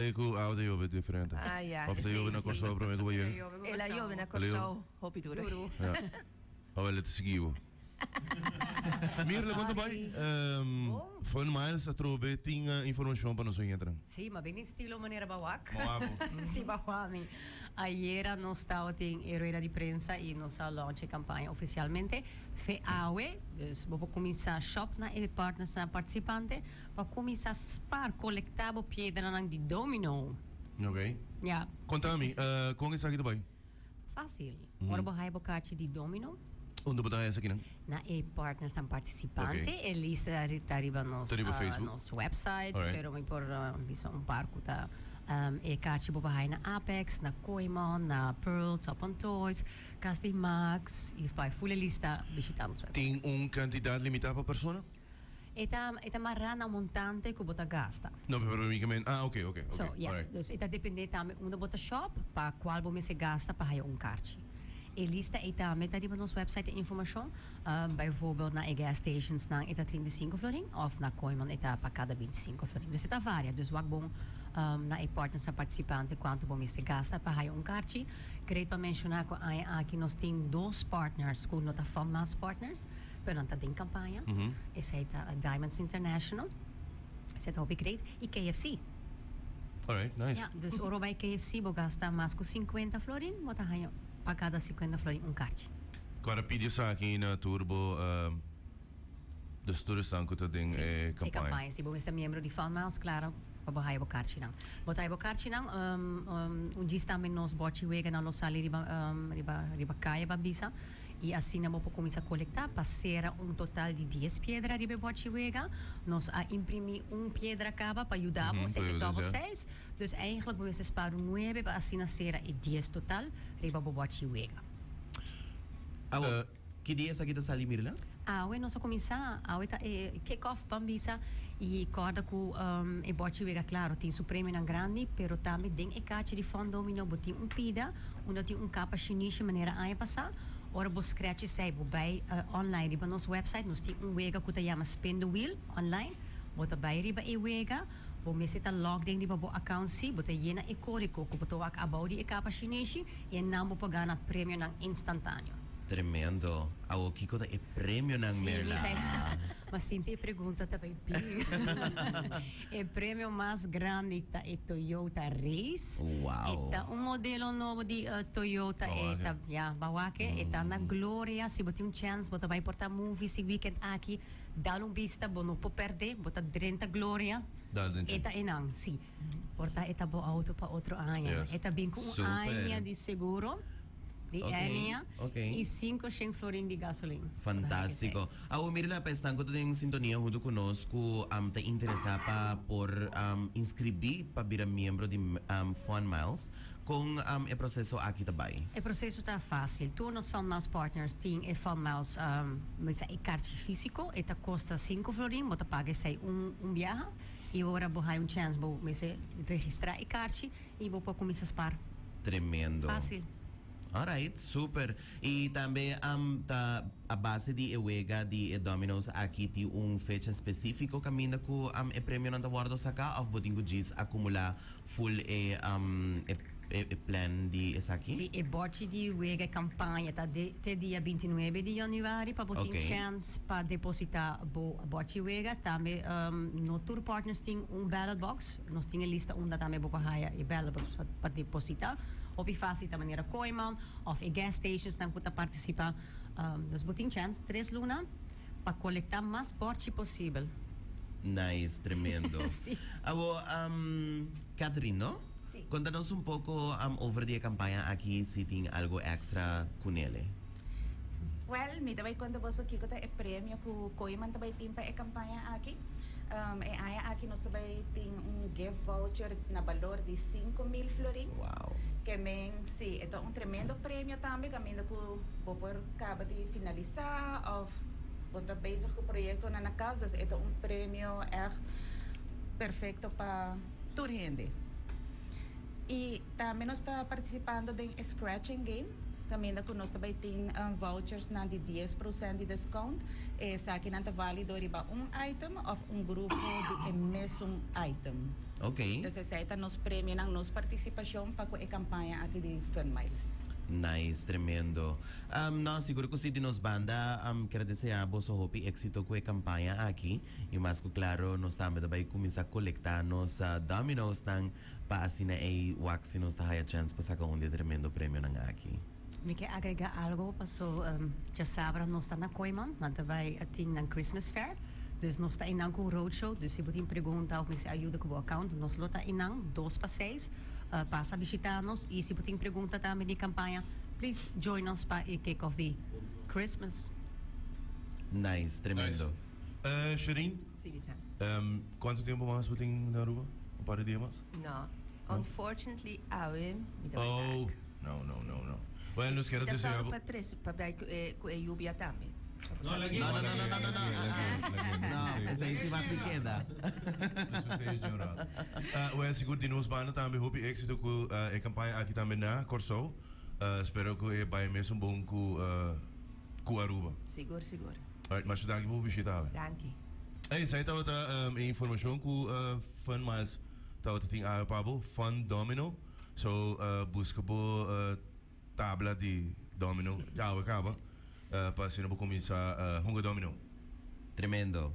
E ku awa ta yobe diferente. Ah, ya. Of ta yobe na Sí, sí. Kòrsou promé ku bo yega? El a yobe na Kòrsou hopi duru. Duru. Ja. Awel e ta sigui bo. Mirla, kon ta bai? Fun Miles atrobe tin informashon pa nos oyentenan. Sí, ma ben den stilo manera bawak. Mawabo. Sí, bawami. Ayera nos tabatin e rueda di prensa i nos a launch e kampaña ofisialmente. Fe awe, dus bo por kuminsá shop na e partnersnan partisipante. Pa cuminsa spar, colecta bo piedranan di domino. Ok. Ja. Conta mi, con esaki ta bay? Facil. Ora bo haya bo kachi di domino. Unda bo ta haya esakinan? Na e partnersnan participante. Ok. E lista ta riba nos, Ta riba Facebook? nos website, Alright. pero mi por bisa un par cu ta e kachi bo por haya na Apex, na Kooyman, na Pearl, Top on Toys, Cas di Max y pa e full e lista bishita nos website. Tin un cantidad limita pa persona? E ta e ta mará na montante ku bo ta gasta. No, pero mi ke men, ah, oke, oke, oke, So, ya. alright. Dus e ta dependé tambe unda bo ta shop pa kual bo mester gasta pa haya un karchi. E lista ei tambe ta riba nos website e informashon. Bijvoorbeeld na e gas stationsnan e ta 35 florin òf na Kooiman e ta pa kada 25 florin. Dus e ta varia. Dus wak bon na e partnersnan partisipante kuantu bo mester gasta pa haya un karchi. Great pa menshoná ku aña aki nos tin dos partners ku no ta Fun Miles partners. Pero nan ta den campaña. Esey ta Diamonds International. Esey ta hopi great. Y KFC. Alright, nice. Ja, dus ora bo bay KFC bo gasta mas cu 50 florin, bo ta haña pa cada 50 florin un karchi. Kora pidi esaki na tur bo, dus tur esnan cu ta den Sí, e e campaña. campaña. Si bo mester miembro di Fun Miles, claro, pa bo haya bo karchinan. Bo ta haya bo karchinan, un djis tambe nos bochi weganan lo sali riba, riba, riba caya pa bisa. I asina bo por kuminsá kolektá pa sera un total di dies piedra riba e bòchi wega. Nos a imprimí un piedra kaba pa yuda bo, esei ta dòbel seis. Dus eigentlik bo mester spar un nuebe pa asina sera e dies total riba bo bòchi wega. Awor, ki dia esaki ta sali, Mirla? Awe nos a kuminsá, awe ta e kick off ban bisa i kòrda ku e bòchi wega klaro tin su premionan grandi pero tambe den e kachi di Fond Domino bo tin un pida unda tin un kapa shinishi manera aña pasá. Ora bo scratch esei bo bai online riba nos website nos tin un wega ku ta yama spin the wheel online bo ta bai riba e wega bo mester ta log den riba bo account si bo ta yena e kódigo ku bo ta wak abou di e kapa shinishi i einan bo por gana premionan instantaneo. Tremendo. Awo kiko ta e premionan Sí, Merla? Ma sinti e pregunta ta bay bin. E premio mas grandi ta e Toyota Race. Wow. E ta un modelo nobo di Toyota. E ta, ya, bawake. E ta na Gloria. Si bo tin un chance, bo ta bay por ta movies e weekend aki. Dal un bista, bo no por perde. Bo ta drenta Gloria. Dal den E ta enan, si. Por ta e ta bo auto pa otro aña. Yes. E ta bin cu un Super. aña di seguro. Di Ok, Enia ok. y cinco shen florin di gasolin. Fantástico. Awor Mirla, pa esnan ku ta den sintonia huntu ku nos ku ta interesá pa por inskribí pa bira miembro di Fun Miles, kon e proseso aki ta bai? E proseso ta fásil. Tur nos Fun Miles partners tin e Fun Miles, mester e karchi físiko. E ta kosta cinco florin, bo ta paga esei un un biaha y ora bo haya un chèns bo mester registrá e karchi. Y bo por cuminsa spar. Tremendo. Facil. Alright, super. Y tambe ta a base di e wega di e domino's aki tin un fecha specifico caminda cu e premionan ta wordo saca of bo tin cu djis acumula full e e plan di esaki? Si, e bochi di wega e campaña ta de te dia 29 di januari pa bo tin chance pa deposita bo bochi wega. Tambe no tur partners tin un ballot box. Nos tin e lista unda tambe bo por haya e ballot box pa deposita. Hopi facil ta manera Kooiman of e gas stationsnan cu ta participa. Dus bo tin chance tres luna pa colecta mas borchi posibel. Nice, tremendo. Si. Awo, Catherine, no? Si. Conta nos un poco over di e campaña aki si tin algo extra cu nele. Wel, mi ta bai konta boso kiko ta e premio ku Kooiman ta bai tin pa e kampaña aki. E aña aki nos ta bai tin un gift voucher na balor di 5000 florin. Wow. Ke men, si, e ta un tremendo premio tambe kaminda ku bo por kaba di finalisá òf bo ta bezig ku proyektonan na kas. Dus e ta un premio ègt perfekto pa tur hende. I tambe nos ta partisipando den e scratching game. Caminda cu nos ta bay tin vouchers nan di 10% di discount. Esakinan ta valido riba un item of un grupo di e mesun item. Entonces esey ta nos premionan, nos participacion pa cu e campaña aki di Fun Miles. Nice, tremendo. No, sigur cu si di nos banda kier desea boso hopi exito cu e campaña aki. Y mas cu claro nos tambe ta bay cuminsa colecta nos domino's nan pa asina ey wak si nos ta haya chance pa saca un di e tremendo premionan aki. Mi ke agrega algo paso djasabra nos ta na Kooiman, nan ta bai tin nan Christmas fair, dus nos ta einan ku un roadshow, dus si bo tin pregunta of mester ayuda ku bo account nos lo ta einan 5:58, pasa bishita nos y si bo tin pregunta tambe di campaña please join us pa e kick off di Christmas. Nice, tremendo. Nice. Shereen? Si, Vicente. Cuanto tempo mas bo tin na Aruba? Un par di dia mas? No, unfortunately awe mi ta bai Oh, bek. no, no, no, no. Well, nos kier Mi ta desea sòru bo. pa tres, pa bai ku e, ku e yubia tambe. Pa bo No, sa. lag'é. No, no, no, no, no, no, no. No, No, esei si mag di keda. Nos mester dje un rato. Well, sigur di nos banda tambe hopi éxito ku e campaña aki tambe na Kòrsou. Spero ku e bai mesun bon ku ku Aruba. Sigur, sigur. Alright, masha danki pa bo bishita awe. Danki. Ey, esei tabata e informashon ku Fun Miles tabata tin awe pa bo, Fun Domino. So, buska bo tabla di domino ya awe kaba pa asina bo kuminsá hunga domino. Tremendo.